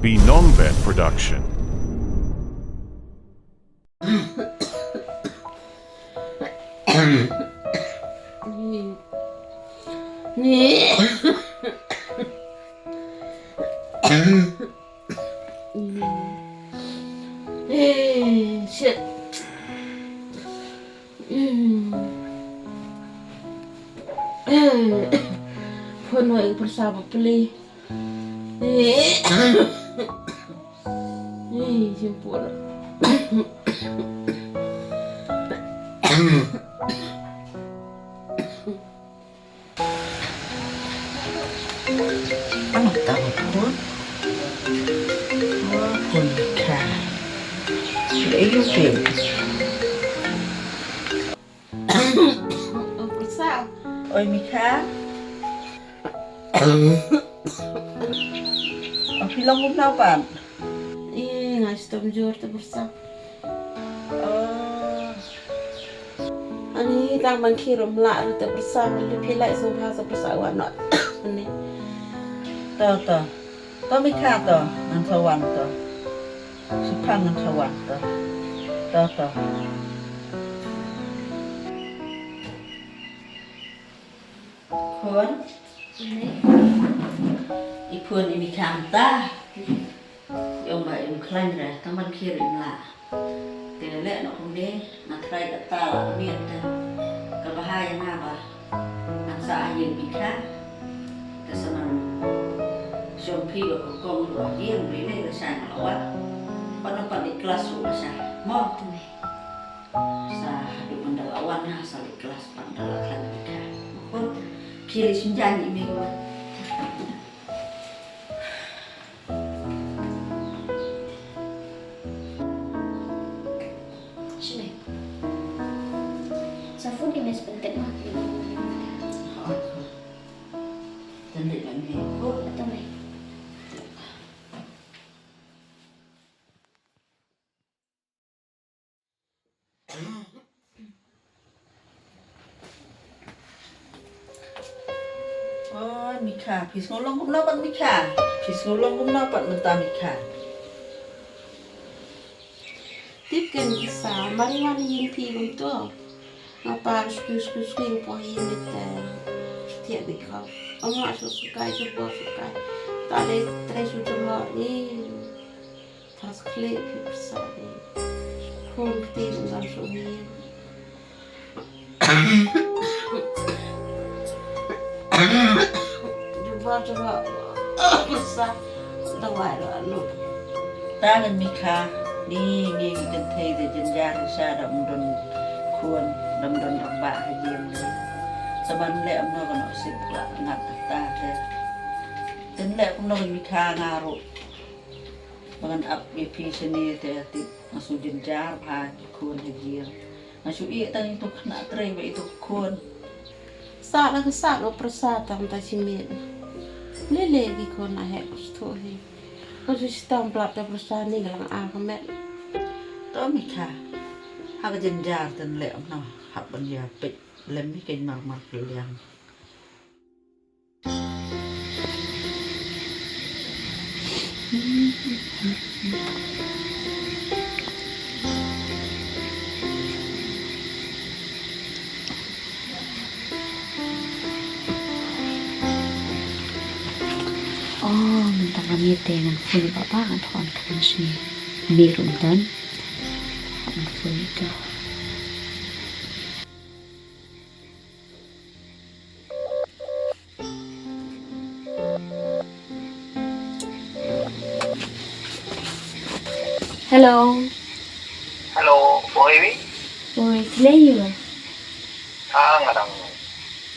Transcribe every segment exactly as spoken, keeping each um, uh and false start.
Binong Vet Production. Eh, shit. Hmm. Eh, phone wa ing persa ba peli. Eh. Eh, simpul. Ano tama pun? Oh, pun ka. Lei yung pin. Oi, Mikha. Oi, Mikha. Oi, phi long kumno pat? Ih, nga shitom jur te pyrsa. Oh. Ani tang ban khie ruh ym lah ruh te pyrsa, lei phi lah sngewbha te pyrsa wan noh. Ani. To, to. To Mikha to, ngan sa wan to. Shiphang ngan sa wan to. To, to. Khun. I phone i Mikha mynta. I ong ba im khlaiñ re, tang ban khie im lah. Te leh noh kumne, nga tharai kata la miet te. Ka bha ïa nga ba ngan sah ha ïing Mikha. Te sa ngan shong phi ba ka kong ruh ha ïing, ba ine ka shai nga la wad. Pat nang pat leit klas ruh la shai. Mo. Sa haduh ban da la wan ha sa leit klas ban da la khlaiñ Mikha. Khun, khie leit shim jan ïa i mei wan. Shine. Sa phone ki mes penting ma. Tendek ban mei. Khun, tendek. Oh, Mikha, phi sngew long kumno pat Mikha? Phi sngew long kumno pat mynta Mikha? Tip ken pisa, mari wan ïing phi kumto. Nga par sku sku sku ïing po ïing te. Tiak bikau. Ong nga su sukai, su po sukai. Ta le tre su jong ni. Tha sklieh phi pyrsa ni. Khun kti ngan shu hi. Jubor jubor pyrsa. Dawai ruh lut. Ta ngan Mikha ni ngi ki kynthei te jynjar sha da ym don khun da ym don rangbah ha ïing. Sa ban leh kumno ka nusip la ngat ta te. Te leh kumno Mikha nga ruh. Ba ngan ap ïa phi shane te tip nga shu jynjar bha ki khun ha ïing. Nga shu ïeh tang ito khynnah trei bad ito khun. Sah la ka sah ruh pyrsa tang ta shi miet. Lele ki khun la heh shuh hi. Nga shu shitom blat te pyrsa ni ka lang a ka met. To Mikha. Ha ka jynjar te leh kumno hap ban ïa peit lem hi kein marmar pyrliang. Oh, mynta ka miet te ngan phone ïa papa ngan thon khnang shane. Mei ruh ym don. Ngan phone ïa ka. Hello. Hello, oi wi. Oi, khlei ïa u. Ah, nga dang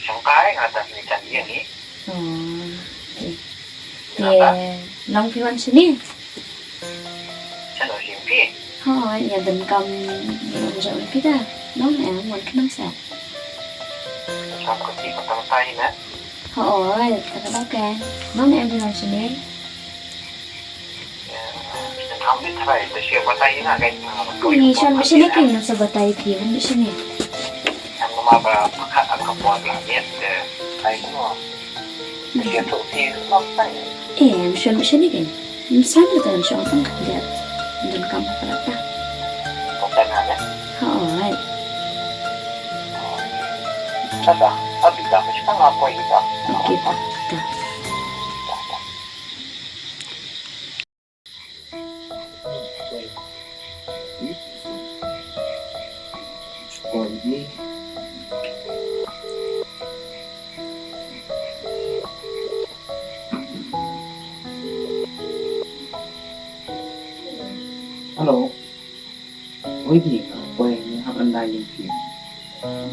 shangkai, nga dang ni chan ïa ni. Oh, okay. Te, long phi wan shane? Chan o sim phi. Hooid, nga donkam ïa u jong phi da. Nong em wan khnang sa. Donkam ka phi ka tang tai na. Hooid, ka tang ka. Nong em phi wan shane. Ïa, donkam ni tharai da sia batai na ka. Ni shon ba shane ka ngan sa batai phi wan ba shane. Ma ba pyrkhat ap ka por la miet de. Ai mo. Sia tu ti lam tai. Eh, em shon shon ni kan. Em san tu kan shon kan dia. Dan kam apa apa. Kau kan ada. Ha, alright. Ada, ada dah macam apa itu? Okay, tak. Hello. Oi, di, oi, ni hap randai ïing phi.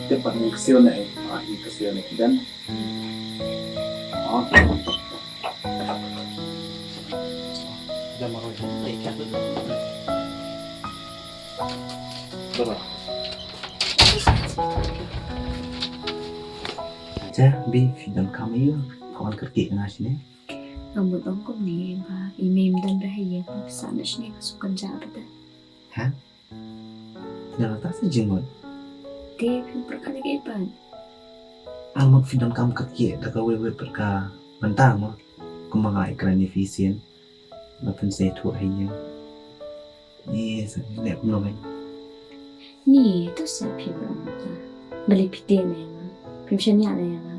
Te pat ni kasiw na, ah, ni kasiw na kidan. Acha, bi, phi don kam aiu? Ka wan kyrkieh nga shane. Nga mut ong kumne ba i mei im don re ha ïing, sa na shane ka suk kynjah bad. Ha? Nga la ta sa jingmut. Te phi pyrkhat ïa kaei pat? Nga mut phi don kam kyrkieh da kawei wei pat ka bynta mo. Kumba nga ïakren ïa phi sien. Ba phin sa ïathuh ha ïing. Ni sa leh kumno ban. Ni to sa phi ba ong ta. Balei phi te ne nga? Phim shaniah ne nga?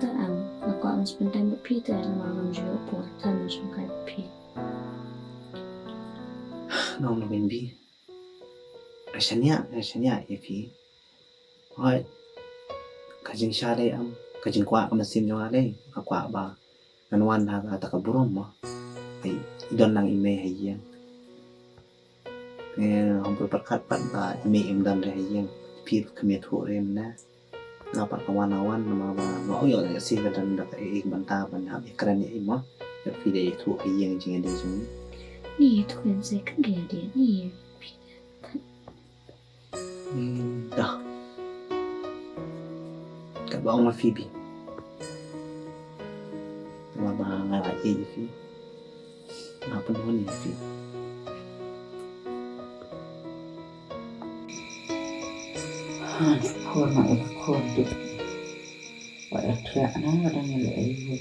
To am, nga kwah ban spend time bad phi te namar ngam ju ïoh por than ban shongkai bad phi. Nga ong na Bimbi. Nga shaniah, nga shaniah ïa phi. Hooid. Ka jingshisha dei em, ka jingkwah ka mynsiem jong nga dei. Nga kwah ba ngan wan ha kata ka burom mo. Ai, i don lang i mei ha ïing. Eh, hom pyrkhat pat ba i mei im don re ha ïing. Phi kham ïathuh re mynne. Nga pat ka wan nga wan namar ba nga ïoh ïa si ka don da ka ïing bynta ban hap ïakren ïa i mo. Ïa phi dei ïathuh ha ïing jingïadei jong i. Ni tu kan se kan ria de ni. Hmm, dah. Kat ba ong ma Phoebe. Namar ba nga la ïeit ïa phi. Nga pynhun ïa phi. Ha, khun ma ïa khun dik. Ba ïa thiah na dang ïa leh ïa.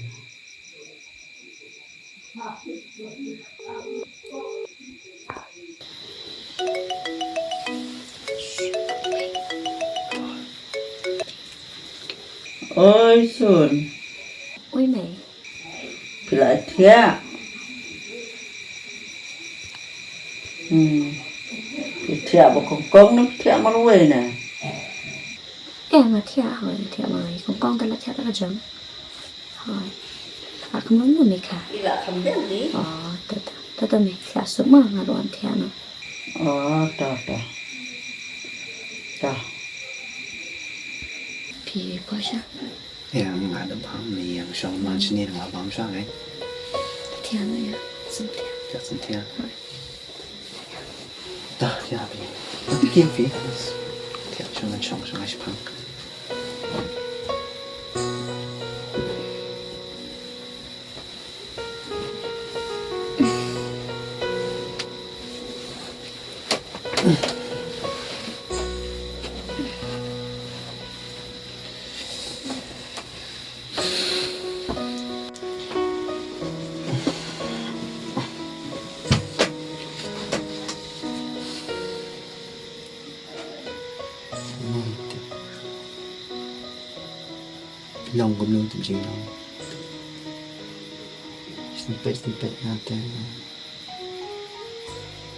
Oi, Sun. Oi, Mei. Phi la thiah. Hmm. Phi thiah ba kongkong ne phi thiah marwei ne? Eh, nga thiah, hooid, nga thiah marwei. Kongkong te la thiah ta ka jong. Hooid. Ah, kumno mo me kha? Ila kham biang ni. Oh, ta ta. Ta ta me kha suk ma nga don thiah no. Oh, ta ta. Ta. Phi poi sha? Ïa, nga da bam ni ïa shong man shini nga bam sha ngai. Thiah no ïa. Sum thiah. Thiah sum thiah. Hooid. Da, ïa, phi. Phi kin phi. Ïa, shong, shong, shong, shong. Long kumno tu jinglong. Snippet, snippet nga te.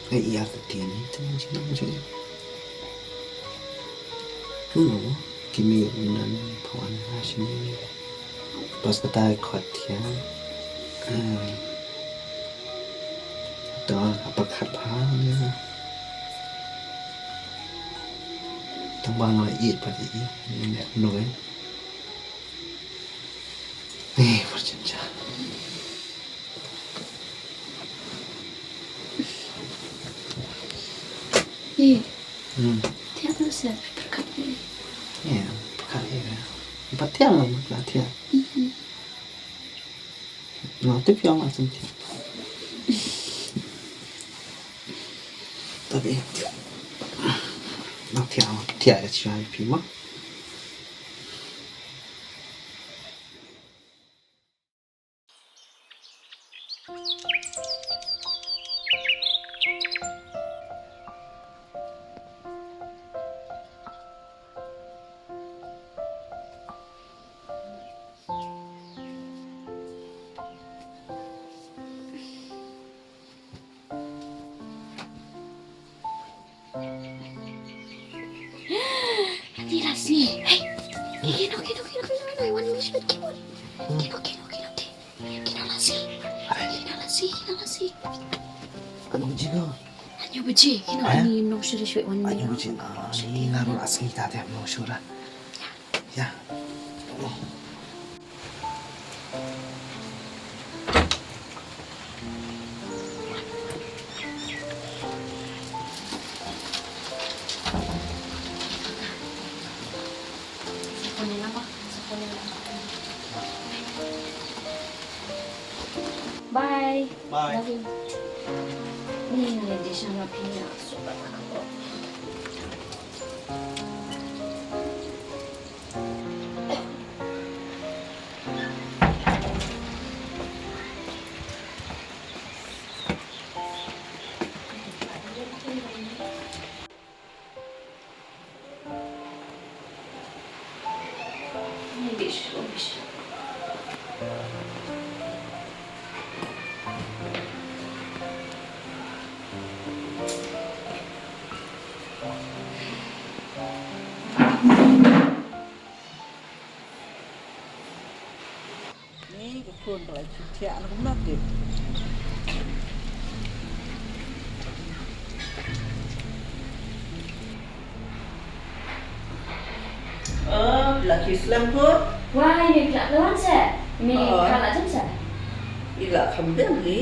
Ai, ïa ka tiang ni tu jinglong jong. Hello, kimi undan pawan ha sini. Pas kata kot ya. Hmm. To apa khat pa ni. Tang bang la i pa di. Ni no kan. Eh, percaya. Eh. Hmm. Thiah tu sa pyrkhat ni. Ya, pyrkhat ya. Empat tiang lah, empat tiang. Mhm. Nah, tu piang lah sentiang. Tapi Nang thiah, thiah ka shuwa ïa phi mo. Ni la sngi. Hey. Kino, kino, kino, kino, kino, wan mih shibit, kino. Kino, kino, kino, kino. Kino la sngi. Kino la sngi, kino la sngi. Ka nong jino. Hynñiew baje, kino, eh? Ani nong shu da shibit wan mih. Hynñiew baje, ah, ni nga ruh la sngi ta te nong shu da. Ya. Bye. Bye. Love you. Ni nga leit sha nga phi nga suba ka ko. Ni ka khun ka la thiah na kumno te. Oh, la ki slem khun. Wai, ni la ka wan se. Ni ka la jem se. I la kham deng hi.